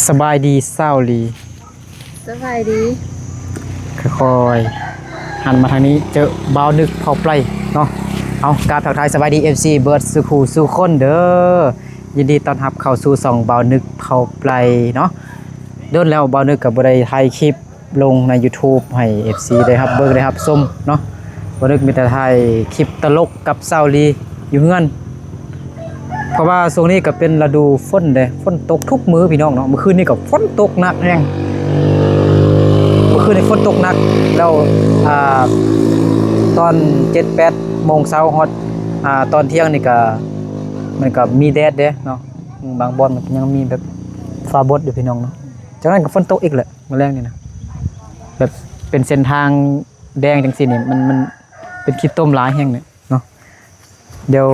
ສະບາຍດີສາວລີ. ສະບາຍດີ. ຄ່ອຍໆຫັນມາທາງນີ້ ເຈີບ່າວນຶກເຜົ່າໄປເນາະ. ເອົາ ກາບທັກທາຍສະບາຍດີ ເອຟຊີ ເບິດສູ່ຄູ່ສູ່ຄົນເດີ. ຍິນດີຕ້ອນຮັບເຂົ້າສູ່ຊ່ອງບ່າວນຶກເຜົ່າໄປເນາະ. ດົນແລ້ວບ່າວນຶກກໍບໍ່ໄດ້ຖ່າຍຄລິບລົງໃນຢູທູບໃຫ້ ເອຟຊີ ໄດ້ຮັບເບິ່ງໄດ້ຮັບຊົມເນາະ. ບ່າວນຶກມີແຕ່ຖ່າຍຄລິບຕະຫຼົກກັບສາວລີຢູ່ເຮືອນ ເພາະວ່າຊ່ວງນີ້ກໍເປັນລະດູຝົນເດ້ ຝົນຕົກທຸກມື້ພີ່ນ້ອງເນາະ. ມື້ຄືນນີ້ກໍຝົນຕົກໜັກແຮງ ມື້ຄືນນີ້ຝົນຕົກໜັກ ແລ້ວ ອ່າ ຕອນເຈັດແປດໂມງເຊົ້າຮອດ ອ່າ ຕອນທ່ຽງນີ້ກໍ ມັນກໍມີແດດເດ້ເນາະ. ບາງບ່ອນມັນຍັງມີແບບຟ້າບົດຢູ່ພີ່ນ້ອງເນາະ. ຈາກນັ້ນກໍຝົນຕົກອີກແຫຼະ ມື້ແລງນີ້ນະ ແບບເປັນເສັ້ນທາງແດງຈັ່ງຊີ້ນີ້ ມັນ ມັນເປັນຂີ້ຕົມຫຼາຍແຮງເນາະ. ດຽວ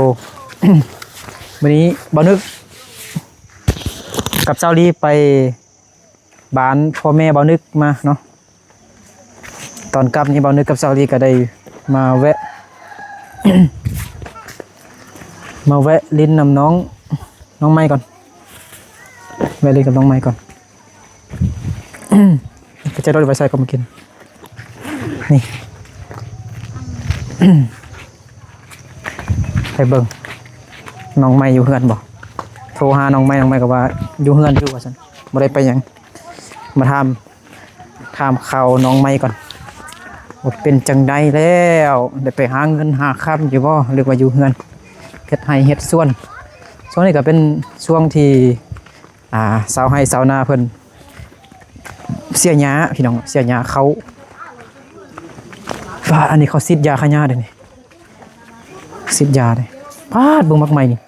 ມື້ນີ້ບ່າວນຶກກັບສາວລີໄປບ້ານພໍ່ແມ່ບ່າວນຶກມາເນາະ. ຕອນກັບນີ້ບ່າວນຶກກັບສາວລີກໍໄດ້ມາແວະ ມາແວະຫຼິ້ນນຳນ້ອງ ນ້ອງໃໝ່ກ່ອນ ແວະຫຼິ້ນກັບນ້ອງໃໝ່ກ່ອນ. ເຂົາເຈົ້າໄດ້ໄປໃສ່ກໍມາກິນນີ້ ໄປເບິ່ງນ້ອງໃໝ່ຢູ່ເຮືອນບໍ່. ໂທຫານ້ອງໃໝ່ ນ້ອງໃໝ່ກໍວ່າຢູ່ເຮືອນຢູ່ວ່າຊັ້ນ ບໍ່ໄດ້ໄປຫຍັງ. ມາຖາມ ຖາມຂ່າວນ້ອງໃໝ່ກ່ອນ ວ່າເປັນຈັ່ງໃດແລ້ວ ໄດ້ໄປຫາເງິນຫາຄຳຢູ່ບໍ່ ຫຼືວ່າຢູ່ເຮືອນເຮັດໄຮ່ເຮັດສວນ. ຊ່ວງນີ້ກໍເປັນຊ່ວງທີ່ ອ່າ ຊາວໄຮ່ຊາວນາເພິ່ນເສຍຫຍ້າພີ່ນ້ອງ ເສຍຫຍ້າເຂົ້າ. ປາດ ອັນນີ້ເຂົາສີດຢາຂ້າຫຍ້າເດ້ນີ້ ສີດຢາເດ້. ປາດ ເບິ່ງໝາກໄມ້ນີ້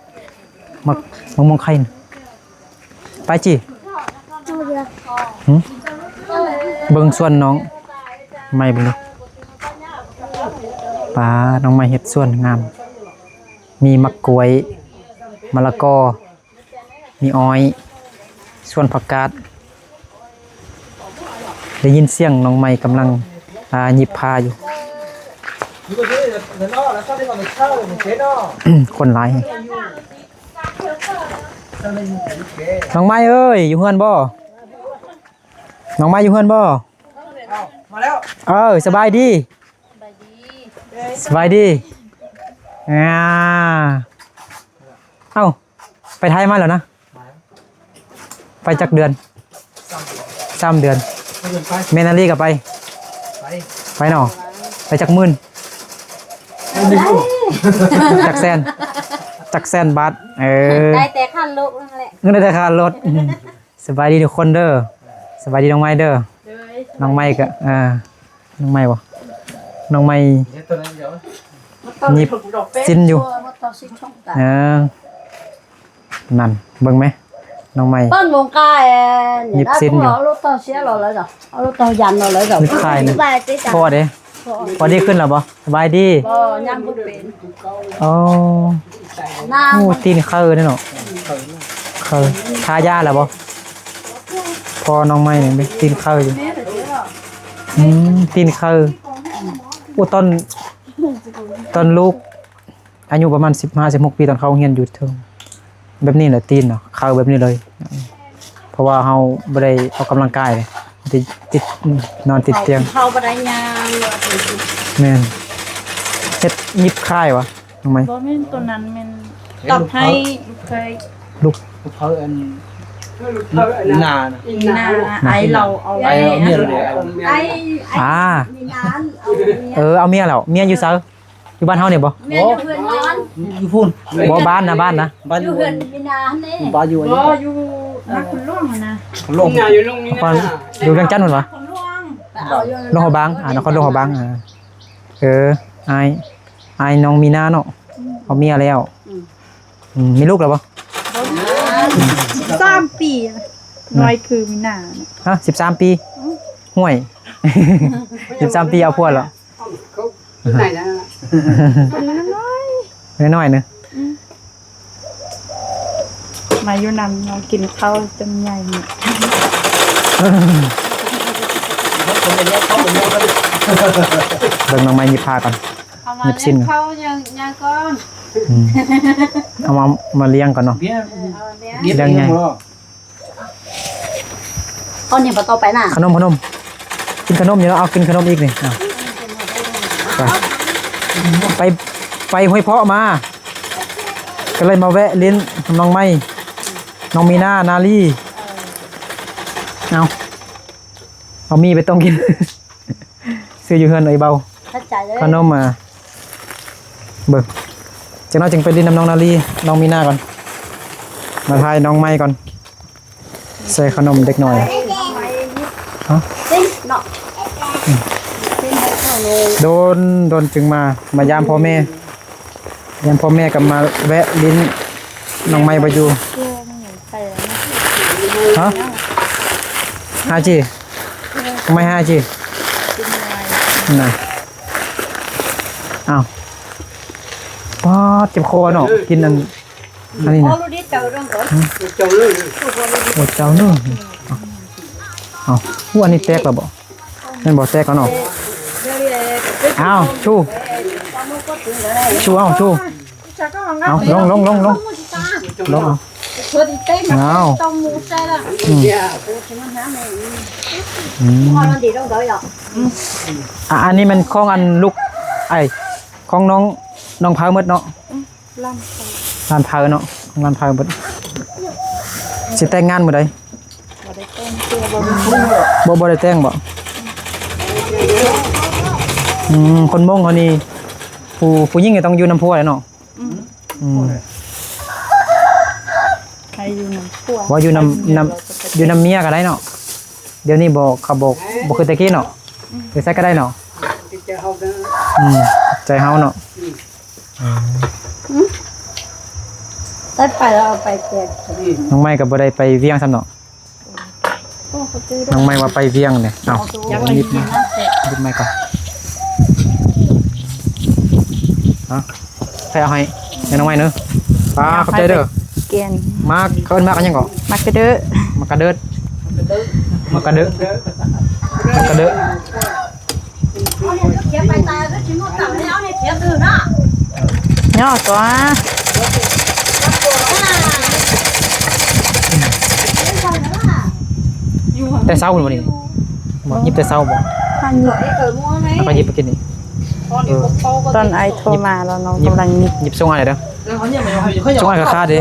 ໝາກ ໝາກມ່ວງໄຂ່ນີ້ ໄປຈີ່. ຫຶ ເບິ່ງສວນນ້ອງໃໝ່ເບິ່ງດູ. ປາດ ນ້ອງໃໝ່ເຮັດສວນງາມ ມີໝາກກ້ວຍ ມະລະກໍ ມີອ້ອຍ ສວນຜັກກາດ. ໄດ້ຍິນສຽງນ້ອງໃໝ່ກຳລັງ ອ່າ ຫຍິບຜ້າຢູ່. ຄົນຫຼາຍແຮງ. ນ້ອງໃໝ່ເອີຍ ຢູ່ເຮືອນບໍ່? ນ້ອງໃໝ່ຢູ່ເຮືອນບໍ່? ເອົາ ມາແລ້ວ. ເອີ ສະບາຍດີ. ສະບາຍດີ. ອ່າ ເອົ້າ ໄປໄທມາແລ້ວນະ? ໄປຈັກເດືອນ? ສາມເດືອນ. ສາມເດືອນ. ແມ່ນາລີກໍໄປ? ໄປ ໄປເນາະ. ໄປຈັກໝື່ນ? ຈັກແສນ? ຈັກແສນບາດ? ເອີ ໄດ້ແຕ່ຄ່າລົດນັ້ນແຫຼະ. ເງິນໄດ້ແຕ່ຄ່າລົດ. ສະບາຍດີທຸກຄົນເດີ. ສະບາຍດີນ້ອງໃໝ່ເດີ. ໂດຍ. ນ້ອງໃໝ່ກະ ເອີ ນ້ອງໃໝ່ບໍ່? ນ້ອງໃໝ່ຫຍິບຊິນຢູ່. ເອີ ນັ້ນ ເບິ່ງແມ ນ້ອງໃໝ່ ເປັນວົງກາຍ ຫຍິບຊິນຢູ່. ເອົາລົດຕໍ່ເຊຍເອົາເລີຍເນາະ ເອົາລົດຕໍ່ຢັນເອົາເລີຍເນາະ. ຫຍິບຂາຍນີ້ ພໍເດ້. ພໍດີຂຶ້ນແລ້ວບໍ່? ສະບາຍດີ. ບໍ່ ຍັງບໍ່ເປັນ. ອໍ ໂອ້ ຕີນເຄີເດ້ເນາະ. ເຄີ ທາຢາແລ້ວບໍ່? ພໍ່ນ້ອງໃໝ່ນີ້ຕີນເຄີຢູ່. ອືມ ຕີນເຄີ. ໂອ້ ຕອນ ຕອນລູກອາຍຸປະມານສິບຫ້າ ສິບຫົກປີ ຕອນເຂົ້າໂຮງຮຽນຢູ່ເທິງ ແບບນີ້ແຫຼະ ຕີນເນາະ ເຄີແບບນີ້ເລີຍ. ເພາະວ່າເຮົາບໍ່ໄດ້ອອກກຳລັງກາຍເດ້ ຕິດ ຕິດ ນອນຕິດຕຽງ. ເຂົ້າບໍ່ໄດ້ຍ່າງ ແມ່ນ. ເຮັດຫຍິບຂາຍຫວາ ນ້ອງໃໝ່? ບໍ່ແມ່ນ ໂຕນັ້ນແມ່ນຕັບໃຫ້ລູກເຂີຍ. ລູກ ລູກເຂີຍອັນ ອີ່ໜ້ານະ ອີ່ໜ້ານະ ໄອ້ເຮົາເອົາ ໄອ້ເຮົາເອົາເມຍແລ້ວ. ອ່າ ເອີ ເອົາເມຍແລ້ວ. ເມຍຢູ່ໃສ? ຢູ່ບ້ານເຮົານີ້ບໍ່? ແມ່ນ ຢູ່ເຮືອນນອນ. ຢູ່ພຸ້ນ. ບໍ່ ບ້ານນະ ບ້ານນະ. ບ້ານຢູ່ເຮືອນມີນາຫັ້ນເດ້. ບ້ານຢູ່ ບໍ່ ຢູ່ນະຄອນຫຼວງຫັ້ນນະ. ນະຄອນຫຼວງ ຢູ່ວຽງຈັນພຸ້ນຫວາ? ນະຄອນຫຼວງ ຫຼວງພະບາງ. ອ່າ ນະຄອນຫຼວງພະບາງ. ອ່າ ເອີ ອ້າຍ ອ້າຍນ້ອງມີນາເນາະ. ອືມ ເອົາເມຍແລ້ວ. ອືມ ອືມ ມີລູກແລ້ວບໍ່? ບໍ່ມີ. ອືມ ສິບສາມປີ. ນ້ອຍຄືມີນາ. ຮະ ສິບສາມປີ? ອືມ ຫ້ວຍ ສິບສາມປີເອົາຜົວແລ້ວ. ນ້ອຍໆ ນ້ອຍໆ ນະ. ອືມ ມາຢູ່ນຳເນາະ ກິນເຂົ້າຈົນໃຫຍ່ເນາະ. ເບິ່ງນ້ອງໃໝ່ຫຍິບຜ້າກ່ອນ ເອົາມາ ຫຍິບສິ້ນ ລ້ຽງເຂົ້າ ຍ່າງ ຍ່າງກ່ອນ. ອືມ ເອົາມາ ມາລ້ຽງກ່ອນເນາະ. ເອີ ລ້ຽງໃຫຍ່. ເອີ ລ້ຽງໃຫຍ່. ເອີ ລ້ຽງໃຫຍ່. ເອົານີ້ບໍ່ຕໍ່ໄປນະ ຂະໜົມ ຂະໜົມ ກິນຂະໜົມຢູ່ເນາະ ເອົາ ກິນຂະໜົມອີກນີ້ ເອົາ ໄປ ໄປ ໄປຫ້ວຍເພາະມາ ກໍເລີຍມາແວະຫຼິ້ນກັບນ້ອງໃໝ່ ນ້ອງມີນາ ນາລີ ເອົາ ເອົາໝີ່ໄປຕົ້ມກິນ ຊື້ຢູ່ເຮືອນເອີ່ຍເບົາ ຂະໜົມ ອ່າ ເບິ່ງ ຈັກໜ້ອຍຈຶ່ງໄປຫຼິ້ນນຳນ້ອງນາລີ ນ້ອງມີນາກ່ອນ ມາຖ່າຍນ້ອງໃໝ່ກ່ອນ ໃສ່ຂະໜົມເດັກນ້ອຍ ຮະ ເນາະ ໂດນ ໂດນຈຶ່ງມາ ມາຢາມພໍ່ແມ່ ຢາມພໍ່ແມ່ກໍມາແວະຫຼິ້ນ ນ້ອງໃໝ່ບໍ່ຢູ່ ຮະ ຫ້າຈີ ນ້ອງໃໝ່ຫ້າຈີ ນະ ອ້າວ ປາດ ເຈັບຄໍເນາະ ກິນອັນ ອັນນີ້ນະ ໂອ້ ເຈົ້າເລີຍ ໂອ້ ເຈົ້າເລີຍ ເອົ້າ ໂອ້ ອັນນີ້ແຕກແລ້ວບໍ່? ແມ່ນບໍ່? ແຕກແລ້ວເນາະ ອ້າວ ຊູ ຊູ ເອົາ ຊູ ເອົາ ລົງ ລົງ ລົງ ລົງ ລົງ ເອົາ ເອົາ ອືມ ອືມ ອ່ະ ອັນນີ້ແມ່ນຂອງອັນລູກ ໄອ້ ຂອງນ້ອງ ນ້ອງເພົາໝົດເນາະ ຫຼານເພົາ ຫຼານເພົາເນາະ ຂອງຫຼານເພົາເບິດ ຊິແຕ່ງງານມື້ໃດ? ບໍ່ໄດ້ແຕ່ງເທື່ອ ບໍ່ມີຜົວ ບໍ່ ບໍ່ໄດ້ແຕ່ງບໍ່? ອືມ ຄົນມົ້ງເຮົານີ້ ຜູ້ ຜູ້ຍິງນີ້ຕ້ອງຢູ່ນຳຜົວແຫຼະເນາະ ອືມ ອືມ ໃຫ້ຢູ່ນຳຜົວ ບໍ່ຢູ່ນຳ ນຳ ຢູ່ນຳເມຍກໍໄດ້ເນາະ ດຽວນີ້ບໍ່ ເຂົາບໍ່ ບໍ່ຄືແຕ່ກີ້ເນາະ ອືມ ຢູ່ໃສກໍໄດ້ເນາະ ອືມ ໃຈເຮົາເນາະ ອືມ ໄດ້ໄປແລ້ວເອົາໄປແຈກ ນ້ອງໃໝ່ກໍບໍ່ໄດ້ໄປວຽງຊ້ຳເນາະ ໂອ້ ເຂົາຈື່ ນ້ອງໃໝ່ວ່າໄປວຽງເດ້ ເອົາ ຢາກໄປວຽງ ຫຍິບມາ ຫຍິບໄມ້ກ່ອນ ເອົາ ໃຜເອົາໃຫ້ ໃຫ້ນ້ອງໃໝ່ເດີ ປ້າ ຂອບໃຈເດີ ແກງ ໝາກ ເຂົາເອີ້ນໝາກຫຍັງເກາະ ໝາກກະເດີ ໝາກກະເດີ ໝາກກະເດີ ໝາກກະເດີ ຍໍຕົວະ ແຕ່ເຊົ້າພຸ້ນບໍ່ນີ້ ບໍ່ ຫຍິບແຕ່ເຊົ້າບໍ່ ຫາຫຍິບ ແລ້ວກໍຫຍິບໄປກິນນີ້ ເອີ ຕອນອ້າຍໂທມາແລ້ວເນາະ ຫຍິບ ກຳລັງຫຍິບ ຫຍິບສົ່ງອ້າຍເດີ ສົ່ງອ້າຍກໍຄາດເດ້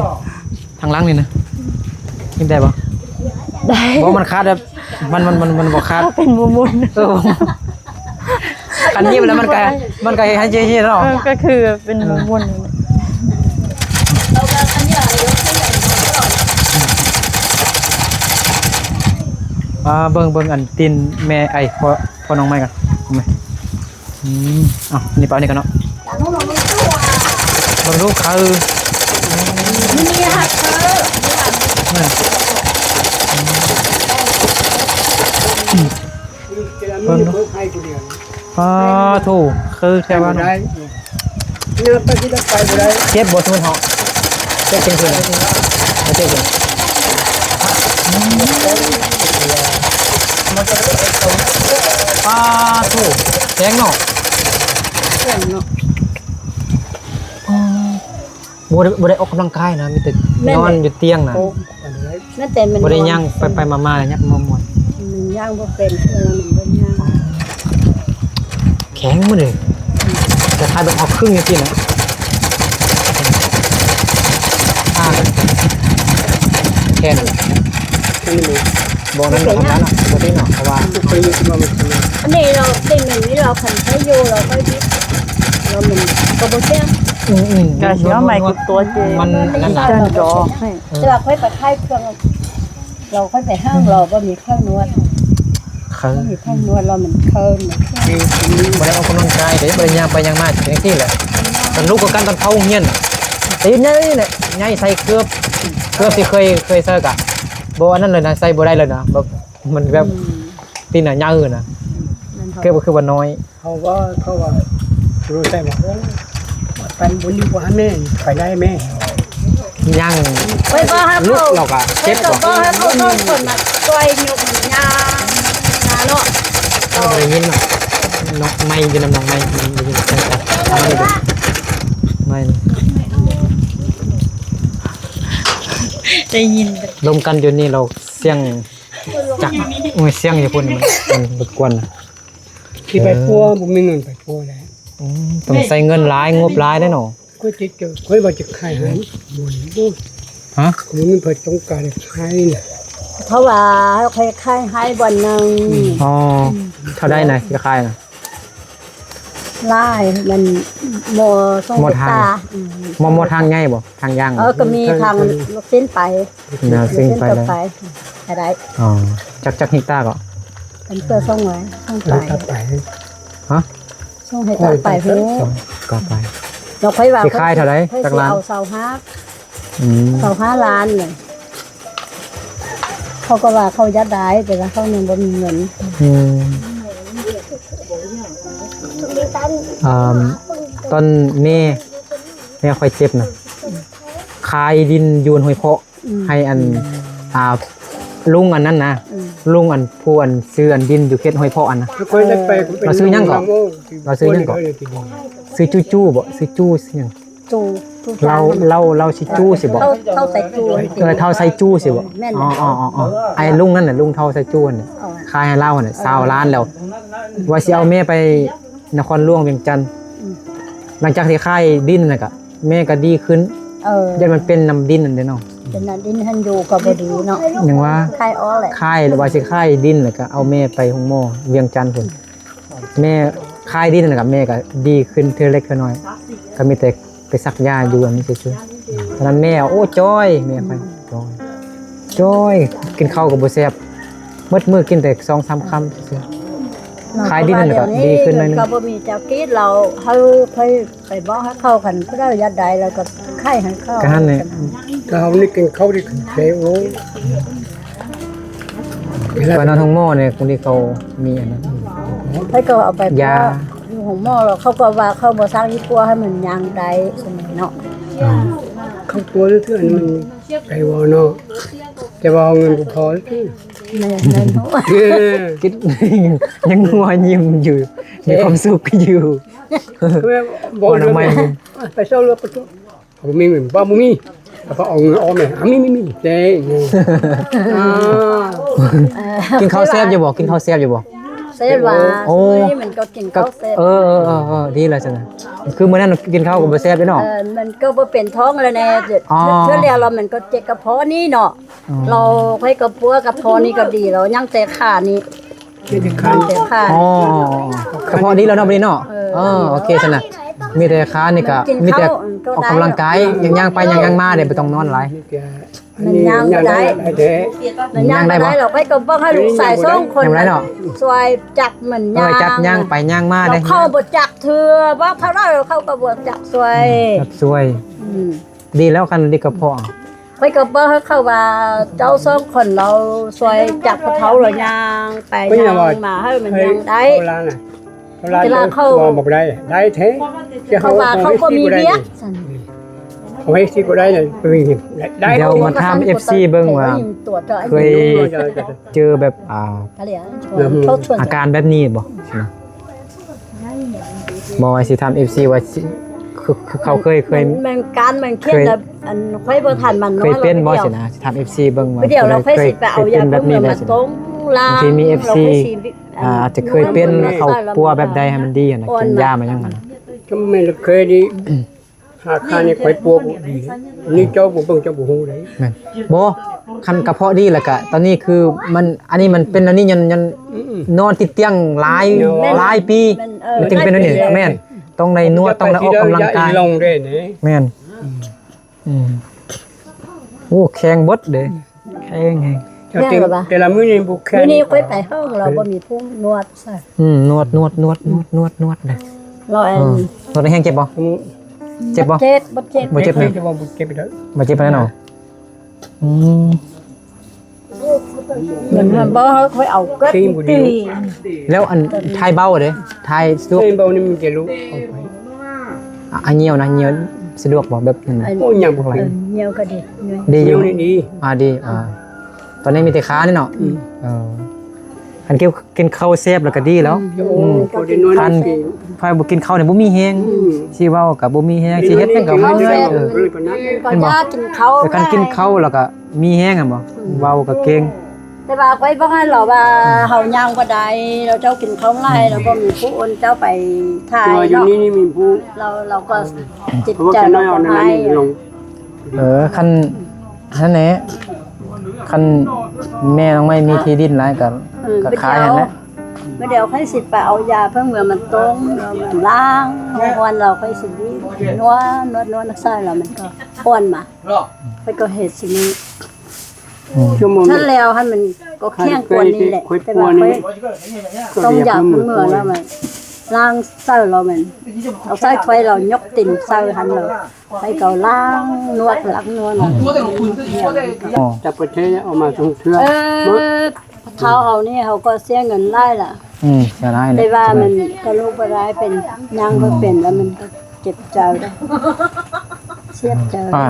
ທາງຫຼັງນີ້ນະ ຍິບໄດ້ບໍ່? ໄດ້ ບໍ່ ມັນຄາດແບບ ມັນ ມັນ ມັນ ມັນບໍ່ຄາດ ເປັນໝູນໆ ເອີ ຄັນຍິບແລ້ວມັນກະ ມັນກະເຮັດໃຫ້ເຈັບເນາະ ເອີ ກໍຄືເປັນໝູນໆ ອ່າ ເບິ່ງ ເບິ່ງອັນຕີນແມ່ ໄອ້ ພໍ່ ພໍ່ນ້ອງໃໝ່ກ່ອນ ອືມ ເອົາ ນີ້ປະ ນີ້ກ່ອນເນາະ ເບິ່ງລູກເຂົາ ເບິ່ງເນາະ ປາໂທ້ ຄືແທ້ວ່າເນາະ ເຈັບບໍ່ ສົມມຸດເຮົາ ເຈັບເປັນຄືນ ເຈັບເປັນ ປາໂທ້ ແຂງເນາະ ແຂງເນາະ ບໍ່ໄດ້ ບໍ່ໄດ້ອອກກຳລັງກາຍນະ ມີແຕ່ ແມ່ນແຫຼະ ນອນຢູ່ຕຽງນະ ໂອ້ ແມ່ນແຕ່ມັນ ບໍ່ໄດ້ຍ່າງໄປໆມາໆ ແລ້ວຍັບມາມ່ວນ ມັນຍ່າງບໍ່ເປັນ ເອີ ມັນບໍ່ຍ່າງ ແຂງໝົດເລີຍ ຄ້າຍໆແບບເຮົາຄຶ່ງຈັ່ງຊີ້ນະ ອ່າ ແຂນ ອັນນີ້ບໍ່ ບໍ່ ນັ້ນບໍ່ທຳງານເນາະ ປົກກະຕິເນາະ ເພາະວ່າ ອັນນີ້ລາວເປັນແບບນີ້ ລາວຄັນໃຊ້ຢູ່ ລາວຄ່ອຍບິດ ລາວມັນກໍບໍ່ແຊບ ອືມໆ ກະຊິເອົາໄມ້ຂຸດຕົວເຈ ມັນນັ້ນນະ ເຈົ້າດອກໃຫ້ ແຕ່ວ່າຂ້ອຍໄປຂາຍເຄື່ອງ ລາວຄ່ອຍໄປຫ້າງ ລາວບໍ່ມີເຄື່ອງນວດ ເຄີ ບໍ່ມີເຄື່ອງນວດ ລາວມັນເຄີ ບໍ່ໄດ້ອອກກຳລັງກາຍເດ້ ບໍ່ໄດ້ຍ່າງໄປຍ່າງມາ ຈັ່ງຊີ້ແຫຼະ ຕອນລູກກໍກັນຕອນເຂົ້າໂຮງຮຽນ ຕີນໃຫຍ່ແຫຼະ ໃຫຍ່ໃສ່ເກີບ ເກີບທີ່ເຄີຍ ເຄີຍໃສ່ກະ ບໍ່ອັນນັ້ນເລີຍນະ ໃສ່ບໍ່ໄດ້ເລີຍນະ ແບບມັນແບບ ອືມ ຕີນນະໃຫຍ່ນະ ແມ່ນ ເກີບກໍຄືວ່ານ້ອຍ ເຮົາວ່າ ເຂົາວ່າ ຮູ້ໃສ່ວ່າ ໂອ້ ໄປບຸນຢູ່ບໍ່ຫາແມ່ ໄປໄດ້ແມ່ ຍ່າງ ໄປບໍ່ຫາເຂົາ ລຸກ ເຮົາກໍເຈັບ ໄປກໍບໍ່ຫາເຂົາ ນ້ອງເພິ່ນນະ ຊ່ອຍຍົກຍ່າງນະເນາະ ເຮົາໄດ້ຍິນເນາະ ນ້ອງໃໝ່ຢູ່ນຳນ້ອງໃໝ່ ໄດ້ຍິນສຽງກັນ ໄໝ່ ໄດ້ຍິນ ລົມກັນຢູ່ນີ້ ລາວສຽງ ຈັກ ໂອ້ຍ ສຽງຢູ່ພຸ້ນ ມັນ ມັນລົບກວນນະ. ຊິໄປປົວ ເອີ ບໍ່ມີເງິນໄປປົວແລ້ວ. ອືມ ຕ້ອງໃຊ້ເງິນຫຼາຍ ງົບຫຼາຍເດ້ເນາະ. ຂ້ອຍຈະ ຂ້ອຍວ່າຈະຂາຍໃຫ້ບ່ອນນີ້. ຮະ? ບໍ່ມີໃຜຕ້ອງການຂາຍນະ. ເຂົາວ່າໃຫ້ຂ້ອຍຂາຍໃຫ້ບ່ອນໜຶ່ງ. ອໍ ເທົ່າໃດນະ ຈະຂາຍນະ? ຫຼາຍ ມັນໝໍ່ສອງ ໝໍ່ທາງ ເຮັກຕາ. ອືມ ໝໍ່ ໝໍ່ທາງໃຫຍ່ບໍ່? ທາງຢ່າງ ເອີ ກໍມີທາງລູກຊິ້ນໄປ ແນວຊິ້ນໄປ ລູກຊິ້ນກໍໄປ ກໍໄດ້. ອໍ ຈັກ ຈັກເຮັກຕາກໍ? ເປັນເກືອບສອງຮ້ອຍ ສອງປາຍ ປາຍ. ຮະ? ສອງເຮັກຕາປາຍພຸ້ນ. ສອງກວ່າປາຍ. ແລ້ວຂ້ອຍວ່າ ຊິຂາຍເທົ່າໃດ? ຂ້ອຍ ຈັກລ້ານ? ເອົາຊາວຫ້າ. ອືມ ຊາວຫ້າລ້ານນີ້. ເຂົາກໍວ່າເຂົາຢາກໄດ້ ແຕ່ວ່າເຂົາຍັງບໍ່ມີເງິນ. ອືມ ອ່າ ຕອນແມ່ ແມ່ຂ້ອຍເຈັບນະ ຂາຍດິນຢູ່ຫ້ວຍເພາະ ອືມ ໃຫ້ອັນ ອ່າ ລຸງອັນນັ້ນນະ. ອືມ ລຸງອັນ ຜູ້ອັນຊື້ອັນດິນຢູ່ເຂດຫ້ວຍເພາະອັນນະ. ເອີ ລາວຊື່ຫຍັງເກາະ? ລາວຊື່ຫຍັງເກາະ? ຊື່ຈູຈູບໍ່? ຊື່ຈູ ຊື່ຫຍັງ? ຈູ ຈູ ລາວ ລາວ ລາວຊິຈູຊິບໍ່? ເຖົ້າ ເຖົ້າໄຊຈູ. ເອີ ເຖົ້າໄຊຈູຊິບໍ່? ແມ່ນ. ອໍໆໆ ໄອ້ລຸງນັ້ນນະ ລຸງເຖົ້າໄຊຈູຫັ້ນນະ. ອໍ ຂາຍໃຫ້ລາວຫັ້ນນະ ຊາວລ້ານແລ້ວ ວ່າຊິເອົາແມ່ໄປນະຄອນຫຼວງວຽງຈັນ. ອືມ ຫຼັງຈາກທີ່ຂາຍດິນນະກະ ແມ່ກໍດີຂຶ້ນ. ເອີ ຢ້ານມັນເປັນນຳດິນນັ້ນເດ້ເນາະ. ເປັນນຳດິນຫັ້ນ ຢູ່ກໍບໍ່ດີເນາະ. ຍັງວ່າຂາຍອອກແຫຼະ ຂາຍ ວ່າຊິຂາຍດິນ ແລ້ວກໍເອົາແມ່ໄປໂຮງໝໍວຽງຈັນພຸ້ນ. ແມ່ຂາຍດິນນະ ແມ່ກໍດີຂຶ້ນເທື່ອເລັກເທື່ອນ້ອຍ ກໍມີແຕ່ໄປສັກຢາຢູ່ອັນນີ້ຊື່ໆ. ຕອນນັ້ນແມ່ ໂອ້ ຈ່ອຍ ແມ່ຂ້ອຍ ອືມ ຈ່ອຍ ຈ່ອຍ ກິນເຂົ້າກໍບໍ່ແຊບ ໝົດມື້ກິນແຕ່ສອງສາມຄຳຊື່ໆ. ຂາຍດິນນັ້ນກໍດີຂຶ້ນໜ້ອຍໜຶ່ງ ກໍບໍ່ມີເຈົ້າກິນ ລາວ ເຮົາໄປ ໄປບອກໃຫ້ເຂົາ ຄັນຜູ້ໃດຢາກໄດ້ ລາວກໍຂາຍໃຫ້ເຂົາ ກໍຫັ້ນແຫຼະ. ແຕ່ເຮົານີ້ກິນເຂົ້າດີຂຶ້ນແທ້ ໂອ້. ໄປນອນໂຮງໝໍນີ້ ຄົນທີ່ເຂົາມີອັນນັ້ນ ໃຜກໍເອົາໄປ ຢາ ຢູ່ໂຮງໝໍ ແລ້ວເຂົາກໍວ່າເຂົາບໍ່ສ້າງອີ່ປົວໃຫ້ມັນຍ່າງໄດ້ຊັ້ນເນາະ. ອໍ ເຂົາປົວເທື່ອນີ້ມັນໄກເວົ້າເນາະ ແຕ່ວ່າເງິນບໍ່ພໍ. ແມ່ນ ແມ່ນ. ຄິດ ຍັງຫົວຍິ້ມຢູ່ ມີຄວາມສຸກຢູ່. ບໍ່ໄດ້ ໄປເຊົາເຮືອໄປ ເຂົາບໍ່ມີເງິນ ບໍ່ ບໍ່ມີ ເຂົາເອົາເງິນອອກແມ່ ອາ ມີ ມີ ມີ ເດ້. ອ່າ ກິນເຂົ້າແຊບຢູ່ບໍ່? ກິນເຂົ້າແຊບຢູ່ບໍ່? ແຊບວ່າ ໂອ້ ມື້ນີ້ມັນກໍກິນເຂົ້າແຊບ. ເອີ ເອີ ເອີ ເອີ ດີແລ້ວຊັ້ນນະ. ຄືມື້ນັ້ນກິນເຂົ້າກໍບໍ່ແຊບເດ້ເນາະ. ເອີ ມັນກໍບໍ່ເປັນທ້ອງແລ້ວແດ່. ອໍ ເທື່ອແລ້ວ ແລ້ວມັນກໍເຈັບກະເພາະນີ້ເນາະ. ອໍ ແລ້ວຂ້ອຍກໍປົວກະເພາະນີ້ກໍດີແລ້ວ ຍັງແຕ່ຂານີ້ ເຈັບແຕ່ຂາ ເຈັບແຕ່ຂາ. ອໍ ກະເພາະດີແລ້ວເນາະ ບັດນີ້ເນາະ. ເອີ ເອີ ໂອເຄຊັ້ນນະ. ມີແຕ່ຂານີ້ກະ ມີແຕ່ອອກກຳລັງກາຍ ຍ່າງໄປຍ່າງມາເດ້ ບໍ່ຕ້ອງນອນຫຼາຍ. ມັນຍ່າງບໍ່ໄດ້ ມັນຍ່າງໄດ້ບໍ່? ແລ້ວຂ້ອຍກໍບອກໃຫ້ລູກຊາຍສອງຄົນ ຍ່າງໄດ້ເນາະ ຊ່ວຍຈັບມັນ ເອີ ຍ່າງ ຈັບຍ່າງໄປຍ່າງມາເດ້. ເຂົາບໍ່ຈັກເທື່ອ ບອກເຂົາແລ້ວ ເຂົາກໍບໍ່ຈັກຊ່ວຍ ຈັບຊ່ວຍ. ອືມ ດີແລ້ວ ຄັນດີກະເພາະ. ຂ້ອຍກໍບອກໃຫ້ເຂົາວ່າ ເຈົ້າສອງຄົນລາວຊ່ວຍຈັບເຂົາ ລາວຍ່າງໄປຍ່າງມາໃຫ້ມັນຍ່າງໄດ້. ເຂົາລານນະ ເຂົາລານ ແຕ່ວ່າເຂົາບອກບໍ່ໄດ້ ໄດ້ແທ້. ເຂົາວ່າເຂົາບໍ່ມີວຽກຊັ້ນ ເຂົາເຮັດຊິບໍ່ໄດ້ນະ ໄດ້. ດຽວມາຖາມເອັຟຊີເບິ່ງວ່າ ເຄີຍເຈີແບບ ອ່າ ອາການແບບນີ້ບໍ່? ບໍ່ ວ່າຊິຖາມເອັຟຊີວ່າຊິ ຄື ຄືເຂົາເຄີຍ ເຄີຍ ມັນ ມັນການມັນຂຽນແບບ ອັນ ຂ້ອຍບໍ່ທັນມັນ ເຄີຍເປັນບໍ່ຊີ້ນະ? ຊິຖາມເອັຟຊີເບິ່ງວ່າ ດຽວລາວເຄີຍຊິໄປເອົາຢາເມືອງມາຕົ້ມລາງ ບາງທີມີເອັຟຊີ ອາ ອາດຈະເຄີຍເປັນ ເຂົາປົວແບບໃດໃຫ້ມັນດີຫັ້ນນະ ກິນຢາມາຫຍັງຫັ້ນນະ. ຈຳແມ່ນເຄີຍດີ ຫາກຂ້ານີ້ຂ້ອຍປົວບໍ່ດີ ນີ້ເຈົ້າບໍ່ເບິ່ງເຈົ້າບໍ່ຮູ້ເດ້. ແມ່ນ ບໍ່ ຄັນກະເພາະດີແລ້ວກະ ຕອນນີ້ຄືມັນ ອັນນີ້ມັນເປັນອັນນີ້ ຍ້ອນ ຍ້ອນ ອືມ ນອນຕິດຕຽງຫຼາຍ ແມ່ນ ຫຼາຍປີ ແມ່ນ ເອີ ມັນຈຶ່ງເປັນອັນນີ້. ແມ່ນ ຕ້ອງໄດ້ນວດ ຕ້ອງໄດ້ອອກກຳລັງກາຍ. ແມ່ນ ອືມ ອືມ ໂອ້ ແຂງເບິດເດ້ ແຂງແຮງ. ແຂງແລ້ວຫວາ? ແຕ່ລະມື້ນີ້ບໍ່ແຂງ ມື້ນີ້ຂ້ອຍໄປຫ້ອງລາວບໍ່ມີຜູ້ນວດຊະ. ອືມ ນວດ ນວດ ນວດ ນວດ ນວດ ນວດເດ້. ລາວ ເອີ ນວດແຮງເຈັບບໍ່? ອືມ ເຈັບບໍ່? ເຈັບ ບໍ່ເຈັບ ບໍ່ເຈັບເນາະ ບໍ່ເຈັບເນາະ. ອືມ ມັນບໍ່ ຂ້ອຍເອົາເກີດຕີ. ແລ້ວອັນຖ່າຍເບົາເດ້ ຖ່າຍສະດວກ? ຖ່າຍເບົານີ້ມັນຈະລຸອອກໄປ. ອາ ອ່າ ຍ່ຽວນະ ຍ່ຽວສະດວກບໍ່? ແບບນັ້ນ ໂອ້ຍ ຍ່ຽວບໍ່ໄປ ເອີ ຍ່ຽວກໍດີ ດີຢູ່ ຍ່ຽວນີ້ດີ. ອ່າ ດີ ອ່າ ຕອນນີ້ມີແຕ່ຂານີ້ເນາະ. ອືມ ເອີ ຄັນກິນ ກິນເຂົ້າແຊບແລ້ວກໍດີແລ້ວ. ອືມ ອືມ ຄັນໃຜບໍ່ກິນເຂົ້ານີ້ບໍ່ມີແຮງ. ອືມ ຊິເວົ້າກໍບໍ່ມີແຮງ ຊິເຮັດຫຍັງກໍບໍ່ມີແຮງ. ເອີ ມັນກໍຢາກກິນເຂົ້າ ແຕ່ຄັນກິນເຂົ້າແລ້ວກໍມີແຮງ ຫັ້ນບໍ່? ອືມ ເວົ້າກໍເກັ່ງ. ແຕ່ວ່າຂ້ອຍບອກໃຫ້ລາວວ່າເຮົາຍ່າງບໍ່ໄດ້ ລາວເຈົ້າກິນເຂົ້າຫຼາຍ ລາວບໍ່ມີຜູ້ອື່ນເຈົ້າໄປຖ່າຍ ແຕ່ວ່າຢູ່ ເນາະ ນີ້ນີ້ມີຜູ້ ລາວ ລາວກໍເຈັບໃຈ ເພາະວ່າແກນ້ອຍເອົານັ້ນນີ້ລົງ ເອີ ຄັນ ຫັ້ນແຫຼະ ຄັນແມ່ນ້ອງໄມ້ມີທີ່ດິນຫຼາຍກໍ ເອີ ກໍຂາຍຫັ້ນແຫຼະ ບາດດຽວຂ້ອຍຊິໄປເອົາຢາເພີ່ມເມືອມັນຕົ້ມ ລ້າງຮ້ອນ ແລ້ວຂ້ອຍຊິນວດ ນວດ ນວດ ນວດໃສ່ ແລ້ວມັນກໍອ່ອນມາ ຂ້ອຍກໍເຮັດຊິນີ້ ອືມ ຊັ້ນແລ້ວຫັ້ນມັນກໍແຂງກວ່ານີ້ແຫຼະ ແຕ່ວ່າຂ້ອຍຕົ້ມຢາເພີ່ມເມືອແລ້ວມັນລ້າງໃສ່ ແລ້ວມັນເອົາໃສ່ຖ້ວຍ ແລ້ວຍົກຕີນໃສ່ຫັ້ນ ແລ້ວຂ້ອຍກໍລ້າງນວດ ລ້າງນວດ ອໍ ຈາກປະເທດເອົາມາທຸກເທື່ອ ເອີ ເຮົາເອົານີ້ເຮົາກໍເສຍເງິນຫຼາຍລະ ອືມ ເສຍຫຼາຍແຫຼະ ແຕ່ວ່າມັນກະລຸກບໍ່ໄດ້ ເປັນຍ່າງບໍ່ເປັນ ອືມ ແລ້ວມັນກໍ ເຈັບໃຈເດ້ ເສຍໃຈ ອ່າ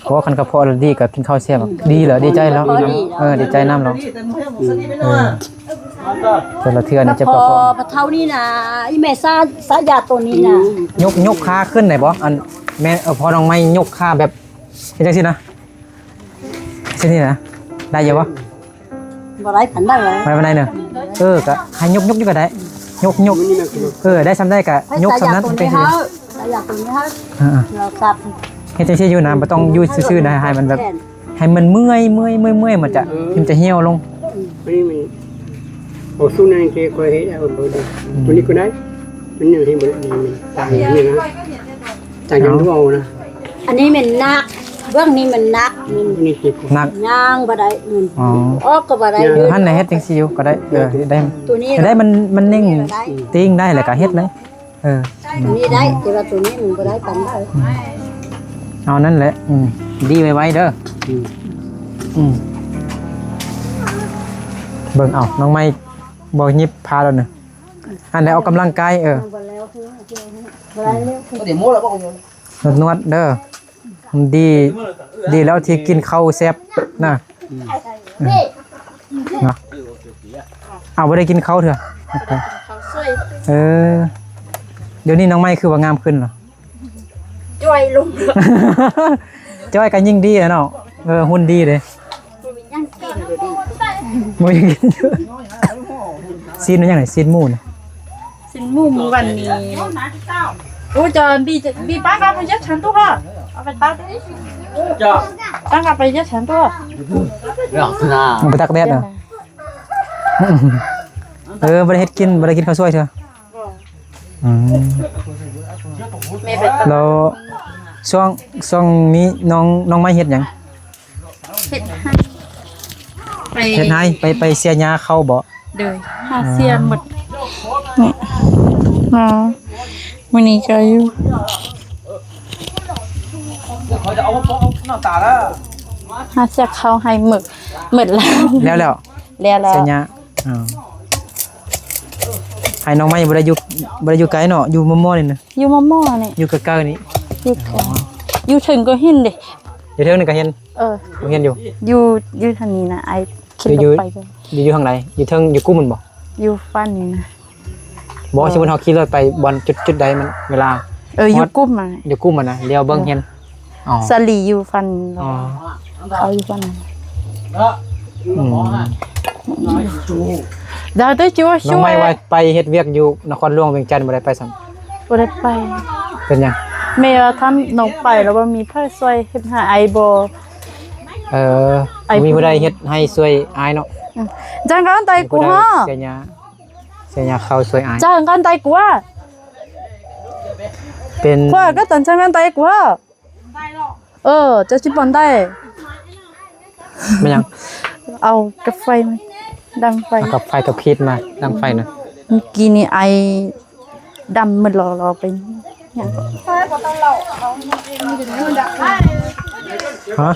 ເພາະວ່າຄັນກະເພາະລະດີກໍກິນເຂົ້າແຊບ ອືມ ດີແລ້ວ ດີໃຈແລ້ວ ພໍດີແລ້ວ ເອີ ດີໃຈນຳແລ້ວ ອືມ ເອີ ແຕ່ລະເທື່ອນີ້ເຈັບກະເພາະ ກະເພາະເທົ່ານີ້ນະ ອີແມ່ຊາ ຊາຢາໂຕນີ້ນະ ຍົກ ຍົກຂາຂຶ້ນໄດ້ບໍ່? ອັນແມ່ ເອີ ພໍ່ນ້ອງໄມ້ຍົກຂາແບບເຮັດຈັ່ງຊີ້ນະ ຈັ່ງຊີ້ນະ ໄດ້ຢູ່ບໍ່? ບໍ່ໄດ້ປານໃດເລີຍ ບໍ່ໄດ້ປານໃດເນາະ ເອີ ກະໃຫ້ຍົກໆຢູ່ກໍໄດ້ ຍົກໆ ເອີ ໄດ້ສ່ຳໃດກະຍົກສ່ຳນັ້ນ ເຮັດຈັ່ງຊີ້ ເອີ ເຮັດຈັ່ງຊີ້ຢູ່ນະ ບໍ່ຕ້ອງຢູ່ຊື່ໆນະ ໃຫ້ມັນແບບ ໃຫ້ມັນເມື່ອຍໆ ເມື່ອຍໆ ມັນຈະ ເອີ ມັນຈະຫ່ຽວລົງ ອືມ ຕົວນີ້ມັນ ໂອ້ ຊຸດນັ້ນທີ່ຂ້ອຍເຮັດເອົາ ຕົວນີ້ກໍໄດ້ ມັນຍັງເຮັດບໍ່ໄດ້ ຕ່າງຢ່າງນີ້ນະ ຈາກນັ້ນເອົານະ ອັນນີ້ແມ່ນໜັກ ເບື້ອງນີ້ມັນໜັກ ນີ້ຕິດໜັກ ຍ່າງບໍ່ໄດ້ ອືມ ອໍ ອອກກໍບໍ່ໄດ້ ຫັ້ນແຫຼະ ເຮັດຈັ່ງຊີ້ຢູ່ກໍໄດ້ ເອີ ໄດ້ ຕົວນີ້ໄດ້ ມັນ ມັນເໜັງ ຕີງໄດ້ ແລ້ວກໍເຮັດໄດ້ ເອີ ຕົວນີ້ໄດ້ ແຕ່ວ່າຕົວນີ້ມັນບໍ່ໄດ້ປານໃດ ເອົານັ້ນແຫຼະ ອືມ ດີໄວໆເດີ ອືມ ອືມ ເບິ່ງເອົາ ນ້ອງໄມ້ບໍ່ຫຍິບພາແລ້ວນະ ອັນໃດອອກກຳລັງກາຍ ເອີ ນວດໆເດີ ມັນດີ ດີແລ້ວທີ່ກິນເຂົ້າແຊບນະ ເນາະ ເອົາ ບໍ່ໄດ້ກິນເຂົ້າເທື່ອ ເອີ ດຽວນີ້ນ້ອງໄມ້ຄືວ່າງາມຂຶ້ນເນາະ ຈ່ອຍລົງ ຈ່ອຍກໍຍິ່ງດີແຫຼະເນາະ ເອີ ຫຸ່ນດີເດ້ ບໍ່ມີຫຍັງກິນ ບໍ່ມີຫຍັງກິນ ຊີ້ນມັນຫຍັງນີ້ ຊີ້ນໝູນີ້ ຊີ້ນໝູມື້ວານນີ້ ໂອ້ ຈອນບີ ບີປ້າກໍໄປເຮັດສັນຕົວະ ເອົາໄປຕາກ ຈ້ອນ ປ້າກໍໄປເຮັດສັນຕົວະ ເອົາໄປຕາກແດດນະ ເອີ ບໍ່ໄດ້ເຮັດກິນ ບໍ່ໄດ້ກິນເຂົ້າສວຍເທື່ອ ອືມ ແລ້ວຊ່ວງ ຊ່ວງນີ້ນ້ອງ ນ້ອງໄມ້ເຮັດຫຍັງ? ເຮັດໄຮ່ ໄປເຮັດໄຮ່ ໄປ ໄປເສຍຫຍ້າເຂົ້າບໍ່? ໂດຍ ຫາເສຍໝົດ ນີ້ ມາມື້ນີ້ກໍຢູ່ ຫາເສຍເຂົ້າໄຮ່ໝົດ ໝົດແລ້ວ ແລ້ວແລ້ວ ແລ້ວແລ້ວ ເສຍຫຍ້າ ອໍ ໄຮ່ນ້ອງໄມ້ບໍ່ໄດ້ຢູ່ ບໍ່ໄດ້ຢູ່ໄກເນາະ ຢູ່ມໍ່ໆນີ້ນະ ຢູ່ມໍ່ໆນີ້ ຢູ່ໃກ້ໆນີ້ ຢູ່ໃກ້ ອໍ ຢູ່ເທິງກໍເຫັນເດ້ ຢູ່ເທິງນີ້ກໍເຫັນ ເອີ ເຫັນຢູ່ ຢູ່ ຢູ່ທາງນີ້ນະ ອ້າຍຂີ່ລົດໄປ ຢູ່ ຢູ່ທາງໃດ? ຢູ່ເທິງ ຢູ່ກຸ່ມມັນບໍ່? ຢູ່ຝັ່ງນີ້ນະ ບໍ່ ສົມມຸດເຮົາຂີ່ລົດໄປບ່ອນຈຸດ ຈຸດໃດມັນ ເວລາ ເອີ ຢູ່ກຸ່ມມັນ ຢູ່ກຸ່ມມັນນະ ລຽວເບິ່ງເຫັນ ອໍ ສາລີຢູ່ຝັ່ງ ອໍ ເຂົາຢູ່ຝັ່ງນັ້ນ ອືມ ດາວເຕີ ຈິວ່າ ນ້ອງໄມ້ວ່າໄປເຮັດວຽກຢູ່ນະຄອນຫຼວງວຽງຈັນ ບໍ່ໄດ້ໄປຊ້ຳ ບໍ່ໄດ້ໄປ ເປັນຫຍັງ? ແມ່ວ່າຖ້ານ້ອງໄປແລ້ວບໍ່ມີໃຜຊ່ວຍເຮັດໃຫ້ອ້າຍບໍ່ ເອີ ບໍ່ມີຜູ້ໃດເຮັດໃຫ້ຊ່ວຍອ້າຍເນາະ ອືມ ຈັ່ງກັນໄຕກູເຮົາ ເສຍຫຍ້າ ເສຍຫຍ້າເຂົ້າຊ່ວຍອ້າຍ ຈັ່ງກັນໄຕກູ ເປັນ ຂ້ອຍກໍຕັນຈັ່ງກັນໄຕກູ ເອີ ເຈົ້າຊິປານໃດ ແມ່ນຫຍັງ? ເອົາກັບໄຟມາດັງໄຟ ເອົາກັບໄຟກັບຂີດມາດັງໄຟນະ ມື້ກີ້ນີ້ອ້າຍດຳໝົດ ລໍໆ ໄປຫຍັງ ຮະ?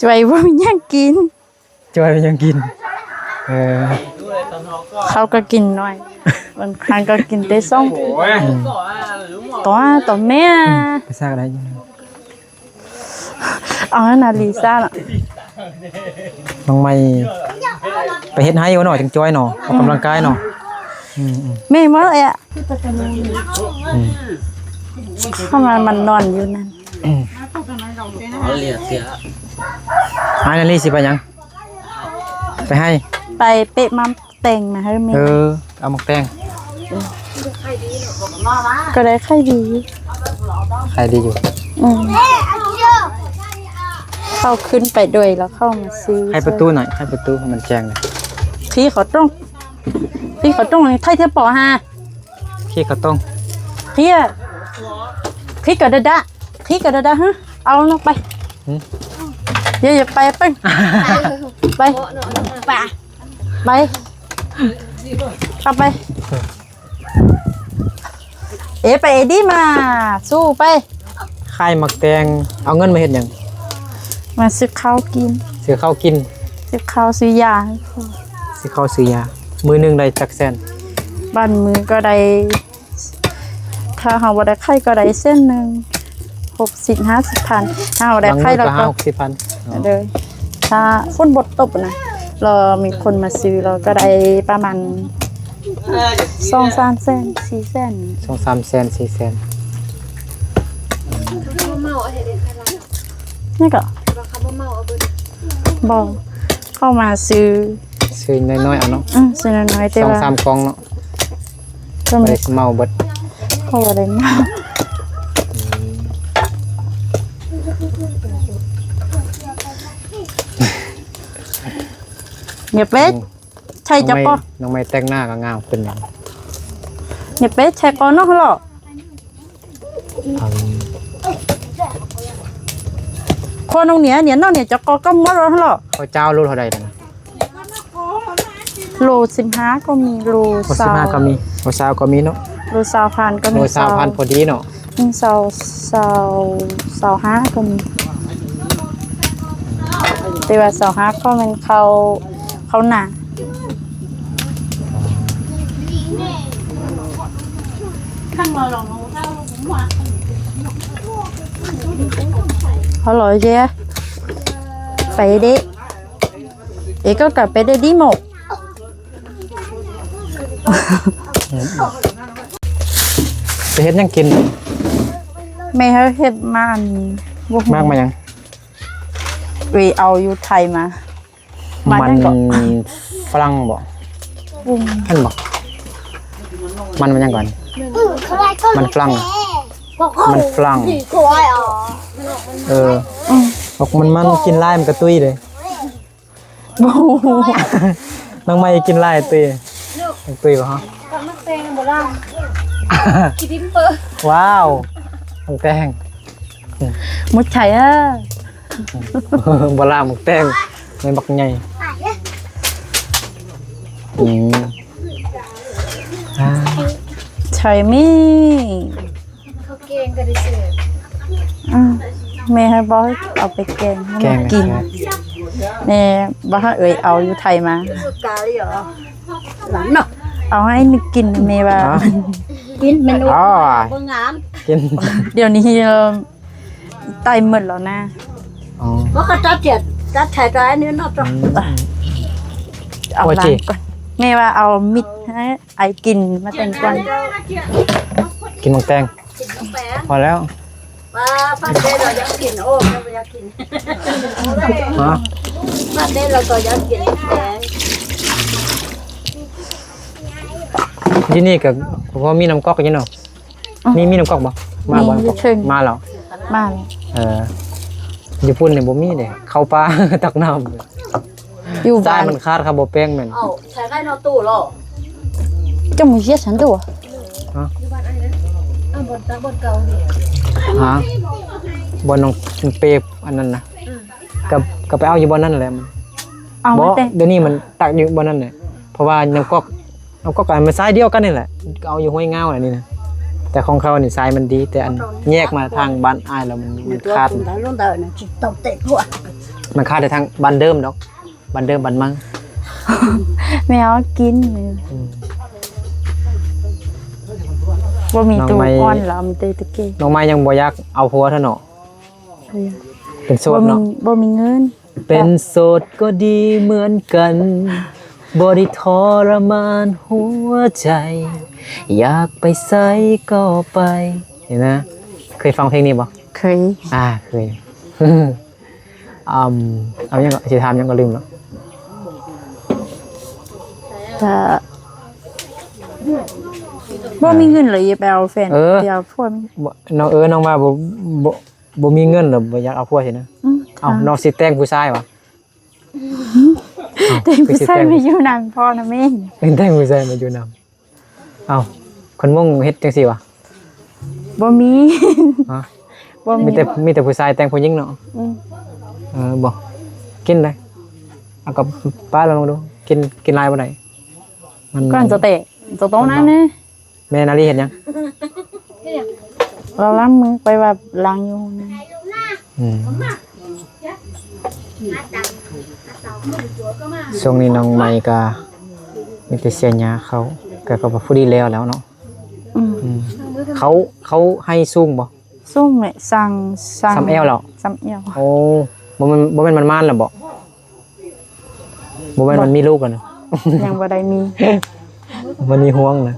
ຈ່ອຍບໍ່ມີຫຍັງກິນ ຈ່ອຍບໍ່ມີຫຍັງກິນ ເອີ ເຂົາກໍກິນໜ້ອຍ ບາງຄັ້ງກໍກິນແຕ່ສອງ ອືມ ຕົວ ຕົວແມ່ ອືມ ໄປຊາກໄດ້ຢູ່ ເອົານະ ລີຊາເນາະ ນ້ອງໃໝ່ໄປເຮັດໄຮ່ບໍ່ເນາະ ຈັ່ງຈ່ອຍເນາະ ອອກກຳລັງກາຍເນາະ ອືມໆ ແມ່ນບໍ່ແອະ ອືມ ເພາະວ່າມັນນອນຢູ່ນັ້ນ ອືມ ອ້າຍນາລີຊິໄປຫຍັງ? ໄປໃຫ້ ໄປເປະມາແຕ່ງມາໃຫ້ແມ່. ເອີ ເອົາໝາກແຕງ ກໍໄດ້ຂາຍດີ ຂາຍດີຢູ່. ອືມ ເຂົາຂຶ້ນໄປໂດຍ ແລ້ວເຂົາມາຊື້ ໄຂປະຕູໜ້ອຍ ໄຂປະຕູໃຫ້ມັນແຈ້ງໜ້ອຍ. ພີ່ເຂົາຕ້ອງ ພີ່ເຂົາຕ້ອງໄທເທປອຫາ ຂີ້ເຂົາຕ້ອງ ພີ່ ພີ່ກະດະດະ ພີ່ກະດະດະ ຮະ ເອົາລົງໄປ. ຫຶ ຢ່າ ຢ່າໄປ ໄປ ໄປ ໄປ ໄປ ເຂົ້າໄປ. ເອ ໄປເອດີມາ ສູ້ໄປ. ຂາຍໝາກແຕງ ເອົາເງິນມາເຮັດຫຍັງ? ມາຊື້ເຂົ້າກິນ ຊື້ເຂົ້າກິນ ຊື້ເຂົ້າຊື້ຢາ ຊື້ເຂົ້າຊື້ຢາ. ມື້ໜຶ່ງໄດ້ຈັກແສນ? ບາງມື້ກໍໄດ້ ຖ້າເຮົາບໍ່ໄດ້ຂາຍກໍໄດ້ແສນໜຶ່ງ ຫົກສິບ ຫ້າສິບພັນ ຖ້າເຮົາໄດ້ຂາຍແລ້ວກໍ ບາງມື້ກໍຫ້າຫົກສິບພັນ. ອໍ ໂດຍ ຖ້າຝົນບໍ່ຕົກນະ ແລ້ວມີຄົນມາຊື້ ແລ້ວກໍໄດ້ປະມານສອງສາມແສນ ສີ່ແສນ ສອງສາມແສນ ສີ່ແສນ. ນີ້ກໍ ບໍ່ ເຂົາມາຊື້ ຊື້ນ້ອຍໆເອົາເນາະ. ອືມ ຊື້ນ້ອຍໆ ແຕ່ວ່າ ສອງສາມກ່ອງເນາະ ກໍບໍ່ໄດ້ເໝົາເບິດ ເຂົາບໍ່ໄດ້ເໝົາ. ອືມ ຢ່າເປັດ ອືມ ໃສ່ຈະກໍ ນ້ອງໄມ້ແຕ່ງໜ້າກໍງາມຂຶ້ນ. ຢ່າເປັດ ໃສ່ກໍເນາະ ເນາະ. ຄົນນ້ອງເໜຍ ເໜຍນ້ອງເໜຍຈະກໍກໍໝົດແລ້ວເນາະ. ເຂົາເຈົ້າໂລເທົ່າໃດນະ? ໂລສິບຫ້າກໍມີ ໂລຊາວ ໂລສິບຫ້າກໍມີ ໂລຊາວກໍມີເນາະ ໂລຊາວພັນກໍມີ ໂລຊາວພັນ ຊາວ ພໍດີເນາະ. ອືມ ຊາວ ຊາວ ຊາວຫ້າກໍມີ ແຕ່ວ່າຊາວຫ້າກໍແມ່ນເຂົ້າ ເຂົ້າໜາ. ເຂົ້າຫຼອຍເຈ້ ໄປເດ້ ເອ ກໍກັບໄປເດ້ດີໝົດ. ໄປເຮັດຫຍັງກິນ? ແມ່ເຮົາເຮັດມາອັນ ບໍ່ຮູ້ ມາກມາຫຍັງ? ເອີຍ ເອົາຢູ່ໄທມາ. ມັນຫຍັງເກາະ? ມັນຝຣັ່ງບໍ? ອືມ ຫັ້ນບໍ? ມັນ ມັນຫຍັງກ່ອນ? ມັນຝຣັ່ງ ມັນຝຣັ່ງ. ເອີ ອືມ ອອກມັນ ມັນກິນຫຼາຍມັນກະຕຸ້ຍເດ້. ບໍ່ຮູ້ ນ້ອງໃໝ່ກິນຫຼາຍຕຸ້ຍ ຕຸ້ຍບໍ່ຮະ? ກັບໝາກແຕງໂບລານ ຂີ້ດິນເປີ. ວ້າວ ໝາກແຕງ ໝົດໄຂ່ເອີ. ບໍ່ລາໝາກແຕງ ແມ່ນບັກໃຫຍ່. ອືມ ອ່າ ໃຊ່ມີ ເຂົາແກງກໍໄດ້ຊື້. ອືມ ແມ່ໃຫ້ບອກເອົາໄປແກງໃຫ້ ແກງ ມັນກິນ ແມ່ບອກໃຫ້ເອີຍເອົາຢູ່ໄທມາ. ສຸກາລີເນາະ ເອົາໃຫ້ໜຶ່ງກິນ ແມ່ວ່າ ຮະ? ກິນເມນູ ອໍ ບໍ່ງາມ ກິນ ດຽວນີ້ ເອີ ໄຕໝົດແລ້ວນະ. ອໍ ບໍ່ກໍຕັດເສຍ ຕັດໄຖຕາຍນີ້ເນາະ. ອືມ ເອົາ ໂອເຄ ລ້າງກ່ອນ ແມ່ວ່າເອົາມິດໃຫ້ ໄອກິນມາແຕ່ງກ່ອນ ກິນໝາກແຕງ ກິນໝາກແຕງ ພໍແລ້ວ. ວ່າຟັງເດ້ ເຮົາຢາກກິນ ໂອ້ ເຮົາບໍ່ຢາກກິນ ຮະ? ຟັງເດ້ ເຮົາກໍຢາກກິນໝາກແຕງ. ຢູ່ນີ້ກໍພໍມີນ້ຳກອກຢູ່ເນາະ. ອໍ ມີ ມີນ້ຳກອກບໍ່? ມາບໍ່ ມີ ນ້ຳກອກ ຢູ່ເທິງ ມາແລ້ວ ມາແລ້ວ. ເອີ ຢູ່ພຸ້ນນີ້ບໍ່ມີເດ້ ເຂົ້າປ່າຕັກນ້ຳ. ຢູ່ບ້ານ ຊາຍມັນຂາດ ເຂົາບໍ່ແປງແມ່ນ. ເອົາ ໃຊ້ໄດ້ເນາະຕູ້ເນາະ ຈະມາເຮັດສັນຕົວະ. ຮະ? ອ່າ ບ່ອນຕາ ບ່ອນເກົ່ານີ້ ຮະ? ບ່ອນນ້ອງເປບອັນນັ້ນນະ. ອືມ ກໍ ກໍໄປເອົາຢູ່ບ່ອນນັ້ນແຫຼະ. ເອົາ ບໍ່ ແຕ່ດຽວນີ້ມັນຕັກຢູ່ບ່ອນນັ້ນແຫຼະ ເພາະວ່ານ້ຳກອກ ເອົາກໍ ກໍມັນສາຍດຽວກັນນີ້ແຫຼະ ເອົາຢູ່ຫ້ວຍງາວອັນນີ້ນະ. ແຕ່ຂອງເຂົານີ້ສາຍມັນດີ ແຕ່ອັນແຍກມາທາງບ້ານອ້າຍແລ້ວມັນ ມັນຂາດ ມັນຂາດແຕ່ທາງບ້ານເດີມດອກ ບ້ານເດີມບ້ານໃໝ່. ແມ່ເອົາກິນ ອືມ ບໍ່ມີຕູ້ ນ້ອງໃໝ່ ອ່ອນແລ້ວ ມີແຕ່ຕະເກ. ນ້ອງໃໝ່ຍັງບໍ່ຢາກເອົາຜົວເທື່ອເນາະ. ເອີ ເປັນໂສດເນາະ ບໍ່ມີ ບໍ່ມີເງິນ. ເປັນໂສດກໍດີເໝືອນກັນ ບໍ່ໄດ້ທໍລະມານຫົວໃຈ ຢາກໄປໃສກໍໄປ. ເຫັນນະ ເຄີຍຟັງເພງນີ້ບໍ່? ເຄີຍ ອ່າ ເຄີຍ. ອືມ ເອົາຫຍັງ ຊິຖາມຫຍັງກໍລືມແລ້ວ. ກະບໍ່ມີເງິນເລີຍ ຢ່າໄປເອົາແຟນ ເອີ ໄປເອົາຜົວ. ບໍ່ ນ້ອງ ເອີ ນ້ອງວ່າບໍ່ ບໍ່ ບໍ່ມີເງິນແລ້ວບໍ່ຢາກເອົາຜົວຊີ້ນະ. ອືມ ເອົ້າ ນ້ອງຊິແຕ່ງຜູ້ຊາຍຫວາ? ແຕ່ງຜູ້ຊາຍມາຢູ່ນຳພໍ່ນຳແມ່. ແຕ່ງຜູ້ຊາຍມາຢູ່ນຳ. ເອົ້າ ຄົນມົ້ງເຮັດຈັ່ງຊີ້ຫວາ? ບໍ່ມີ. ຮະ? ບໍ່ມີ ມີແຕ່ ມີແຕ່ຜູ້ຊາຍແຕ່ງຜູ້ຍິງເນາະ. ອືມ ເອີ ບໍ່ ກິນໄດ໋. ເອົາ ກໍປ້າລອງເບິ່ງດູ ກິນ ກິນຫຼາຍບໍ່ໄດ້. ມັນ ກ່ອນຈະແຕກ ຈະຕ້ອງນັ້ນແນ່. ແມ່ນາລີເຮັດຫຍັງ? ລາວລ້າງມື ຂ້ອຍວ່າລ້າງຢູ່ຫ້ອງນ້ຳ. ອືມ ຊ່ວງນີ້ນ້ອງໃໝ່ກະມີແຕ່ເສຍຫຍ້າເຂົ້າ ກະ ກະພໍດີແລ້ວແລ້ວເນາະ. ອືມ ອືມ ເຂົາ ເຂົາໃຫ້ສູງບໍ່? ສູງແຫຼະ ສ້ຳ ສ່ຳແອວແລ້ວ. ສ່ຳແອວ. ໂອ້ ບໍ່ແມ່ນ ບໍ່ແມ່ນມັນມານແລ້ວບໍ່? ບໍ່ແມ່ນມັນມີລູກແລ້ວນະ? ຍັງບໍ່ໄດ້ມີ ມັນມີຫ່ວງນະ.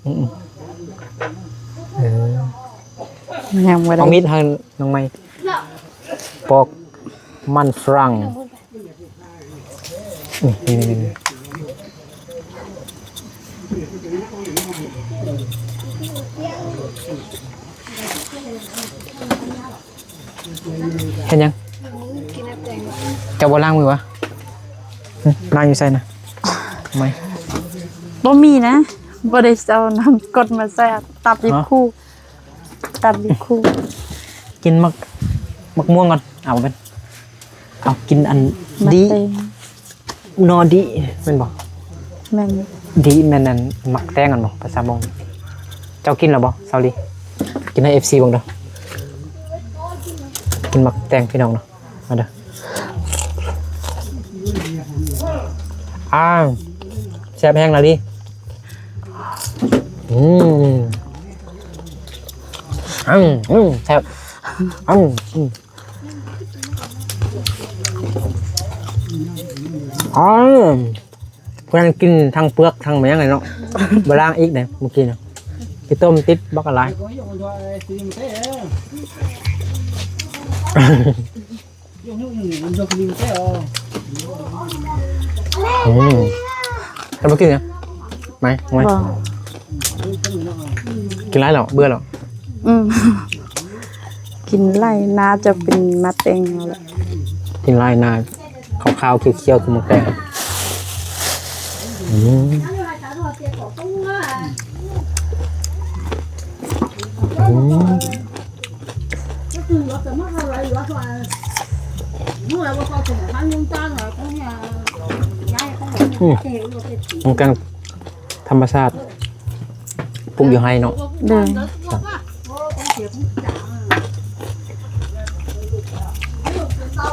ອືມ ເອີ ຍັງບໍ່ໄດ້. ເອົາມີດໃຫ້ນ້ອງໃໝ່ ປອກມັນຝຣັ່ງ. ນີ້ ນີ້ ນີ້ ນີ້ ເຮັດຫຍັງ? ເຈົ້າບໍ່ລ້າງມືຫວາ? ຫຶ ນ້ຳຢູ່ໃສນະ? ໄໝ? ບໍ່ມີນະ ບໍ່ໄດ້ເອົານ້ຳກົດມາໃສ່ ຕັບຢູ່ ຮະ? ຄູ່ ຕັບຢູ່ຄູ່. ກິນໝາກ ໝາກມ່ວງກ່ອນ. ເອົາເປັນ ເອົາກິນອັນ ໝາກ ດີ ແຕງ ໜໍ່ດີ ແມ່ນບໍ່? ແມ່ນ ດີແມ່ນອັນໝາກແຕງຫັ້ນບໍ່ ພາສາມົ້ງ? ເຈົ້າກິນແລ້ວບໍ່ ສາວລີ? ກິນໃຫ້ເອັຟຊີເບິ່ງເດີ້. ກິນໝາກແຕງພີ່ນ້ອງເນາະ. ມາເດີ້. ອ້າວ ແຊບແຮງລະລີ. ອືມ ອືມ ອືມ ແຊບ. ອືມ ອືມ ອືມ ເພື່ອນກິນທັງເປືອກທັງແມງເລີຍເນາະ. ບໍ່ລ້າງອີກເດ້ ມື້ກີ້ນະ ຂີ້ຕົມຕິດບັກຫຼາຍ. ອືມ ແລ້ວບໍ່ກິນຫຍັງ? ໄໝ? ບໍ່ ກິນຫຼາຍແລ້ວ ເບື່ອແລ້ວ. ອືມ ກິນຫຼາຍໜ້າຈະເປັນມາແຕງເອົາແຫຼະ. ກິນຫຼາຍໜ້າຂາວໆ ຂຽວໆ ຄືໝາກແຕງ. ອືມ ອືມ ອືມ ມັນການທຳມະຊາດ ປູກຢູ່ໄຮ່ເນາະ. ໂດຍ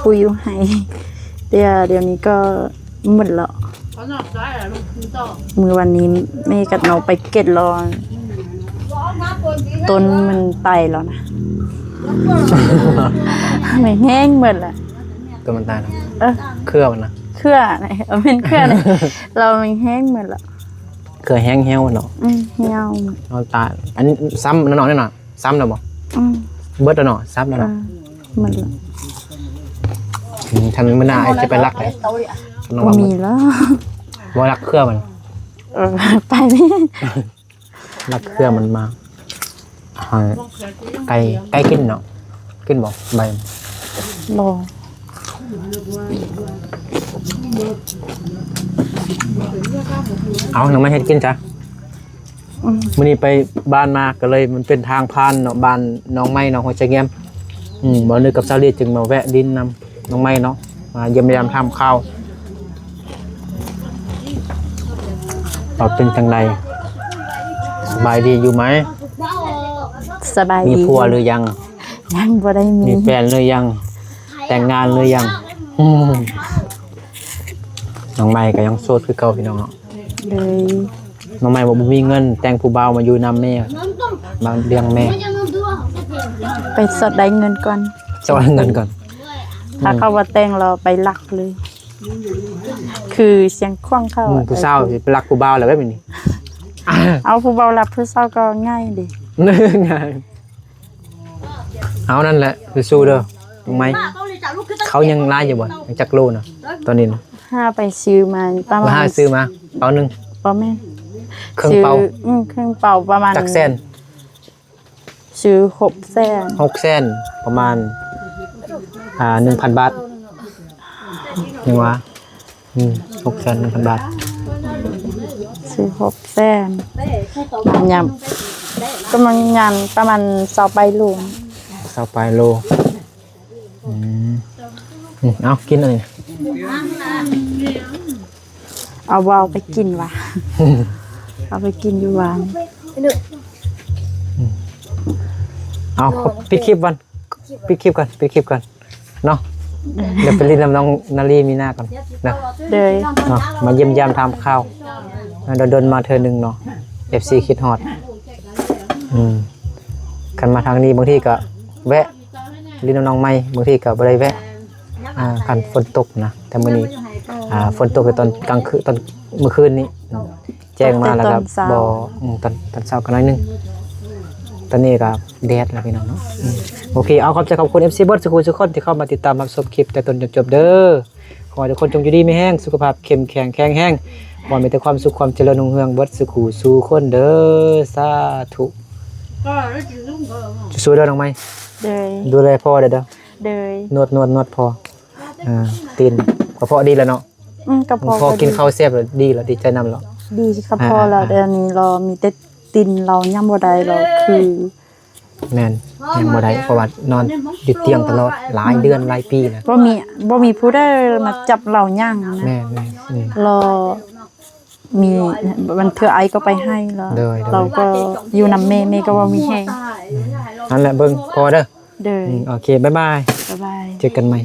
ປູກຢູ່ໄຮ່ ແຕ່ດຽວນີ້ກໍ ໝົດແລ້ວ. ມື້ວານນີ້ແມ່ກັບນ້ອງໄປເກັດລອ ຕົ້ນມັນຕາຍແລ້ວນະ. ແມ່ງແຫ້ງໝົດລະ. ຕົ້ນມັນຕາຍນະ? ເອີ ເຄືອມັນນະ? ເຄືອນະ ເອີ ແມ່ນເຄືອນະ. ລາວແມ່ງແຫ້ງໝົດລະ. ເຄືອແຫ້ງແຫ້ວເນາະ? ອືມ ແຫ້ວ. ເອົາຕາຍ. ອັນຊ້ຳນັ້ນເນາະ ນີ້ນະ. ຊ້ຳແລ້ວບໍ່? ອືມ ເບິດແລ້ວເນາະ ຊ້ຳແລ້ວເນາະ. ເອີ ໝົດແລ້ວ. ອືມ ຄັນມື້ໜ້າອ້າຍຊິໄປລັກເດ້. ບໍ່ມີແລ້ວ ບໍ່ລັກເຄືອມັນ. ເອີ ໄປແມ່. ລັກເຄືອມັນມາໃຫ້ໄກ່ ໄກ່ກິນເນາະ. ກິນບໍ່ໃບ? ບໍ່. ເອົາ ຍັງບໍ່ເຮັດກິນຊະ. ອືມ ມື້ນີ້ໄປບ້ານມາ ກໍເລີຍມັນເປັນທາງຜ່ານເນາະ ບ້ານໜອງໄມ້ ໜອງຫ້ວຍຊະງຽມ. ອືມ ບ່າວນຶກກັບສາວລີຈຶ່ງມາແວະດິນນຳນ້ອງໄມ້ເນາະ ມາຢ້ຽມຢາມຖາມຂ່າວວ່າເປັນຈັ່ງໃດ ສະບາຍດີຢູ່ໄໝ? ສະບາຍດີ. ມີຜົວຫຼືຍັງ? ຍັງບໍ່ໄດ້ມີ. ມີແຟນຫຼືຍັງ? ແຕ່ງງານຫຼືຍັງ? ອືມ ນ້ອງໄມ້ກໍຍັງໂສດຄືເກົ່າ ພີ່ນ້ອງເນາະ. ໂດຍ. ນ້ອງໃໝ່ບອກບໍ່ມີເງິນແຕ່ງຜູ້ບ່າວມາຢູ່ນຳແມ່ ມາລ້ຽງແມ່. ໄປຊອກໄດ້ເງິນກ່ອນ ຊອກໄດ້ເງິນກ່ອນ. ອືມ ຖ້າເຂົາບໍ່ແຕ່ງລາວໄປລັກເລີຍ ຄືຊຽງຂວາງເຂົາ. ອືມ ຜູ້ສາວຊິໄປລັກຜູ້ບ່າວແລ້ວແບບນີ້. ເອົາຜູ້ບ່າວລັກຜູ້ສາວກໍງ່າຍເດ້. ງ່າຍ. ເອົາ ນັ້ນແຫຼະ ສູ້ໆເດີນ້ອງໃໝ່. ເຂົາຍັງຫຼາຍຢູ່ບໍ່? ຍັງຈັກໂລນະຕອນນີ້ນະ? ຫາໄປຊື້ມາຕະຫຼາດ. ມາຫາຊື້ມາ. ເປົາໜຶ່ງ ບໍ່ແມ່ນ ເຄິ່ງເປົາ ຊື້ ອືມ ເຄິ່ງເປົາປະມານ ຈັກແສນ? ຊື້ຫົກແສນ ຫົກແສນ ປະມານ ອ່າ ໜຶ່ງພັນບາດ ຍັງວ່າ ອືມ ຫົກແສນ ໜຶ່ງພັນບາດ ຊື້ຫົກແສນ ຍາມ ກຳລັງຍ່າງປະມານຊາວປາຍໂລ ຊາວປາຍໂລ. ອືມ ອືມ ເອົາ ກິນອັນນີ້ ເອົາບໍ່ເອົາໄປກິນຫວາ ເອົາໄປກິນຢູ່ບ້ານ ອືມ ເອົາ ປິດຄລິບກ່ອນ ປິດຄລິບກ່ອນ ປິດຄລິບກ່ອນເນາະ ດຽວໄປຫຼິ້ນນຳນ້ອງນາລີມີນາກ່ອນເນາະ ໂດຍ ເນາະ ມາຢ້ຽມຢາມຖາມຂ່າວ ດົນໆມາເທື່ອໜຶ່ງເນາະ ເອັຟຊີຄິດຮອດ ອືມ ຄັນມາທາງນີ້ບາງທີກໍແວະ ຫຼິ້ນນຳນ້ອງໃໝ່ ບາງທີກໍບໍ່ໄດ້ແວະ ອ່າ ຄັນຝົນຕົກນະ ແຕ່ມື້ນີ້ ອ່າ ຝົນຕົກແຕ່ຕອນກາງຄືນ ຕອນມື້ຄືນນີ້ ອືມ ແຈ້ງມາແລ້ວກໍບໍ່ ຕອນເຊົ້າ ອືມ ຕອນ ຕອນເຊົ້າກໍໜ້ອຍໜຶ່ງ ຕອນນີ້ກໍແດດແລ້ວພີ່ນ້ອງເນາະ ອືມ ໂອເຄ ເອົາ ຂອບໃຈຂອບຄຸນ ເອັຟຊີ ເບິດສູ່ຜູ້ສູ່ຄົນທີ່ເຂົ້າມາຕິດຕາມຮັບຊົມຄລິບແຕ່ຕົ້ນຈົນຈົບເດີ ຂໍໃຫ້ທຸກຄົນຈົ່ງຢູ່ດີມີແຮງ ສຸຂະພາບເຂັ້ມແຂງແຂງແຮງ ຂໍໃຫ້ມີແຕ່ຄວາມສຸກຄວາມຈະເລີນຮຸ່ງເຮືອງເບິດສູ່ຜູ້ສູ່ຄົນເດີ ສາທຸ ສູ້ໆເດີນ້ອງໃໝ່ ໂດຍ ດູແລພໍ່ເດີ ໂດຍ ນວດໆໆພໍ່ ເອີ ຕີນກະເພາະດີແລ້ວເນາະ ອືມ ກະເພາະ ພໍກິນເຂົ້າແຊບແລ້ວດີແລ້ວ ດີໃຈນຳແລ້ວ ດີກະເພາະແລ້ວ ອ່າໆ ດຽວນີ້ລາວມີແຕ່ຕີນ ລາວຍ່າງບໍ່ໄດ້ ລາວຄື ແມ່ນ ຍ່າງບໍ່ໄດ້ ເພາະວ່ານອນຢູ່ຕຽງຕະຫຼອດ ຫຼາຍເດືອນ ອືມ ຫຼາຍປີນະ ບໍ່ມີ ບໍ່ມີຜູ້ໃດມາຈັບລາວຍ່າງນະ ແມ່ນໆ ອືມ ລາວມີ ບາງເທື່ອອ້າຍກໍໄປໃຫ້ລາວ ໂດຍໆ ລາວກໍຢູ່ນຳແມ່ ແມ່ກໍບໍ່ມີແຮງ ອືມ ນັ້ນແຫຼະ ເບິ່ງພໍ່ເດີ ໂດຍ ອືມ ໂອເຄ ບາຍບາຍ ບາຍບາຍ ເຈີກັນໃໝ່.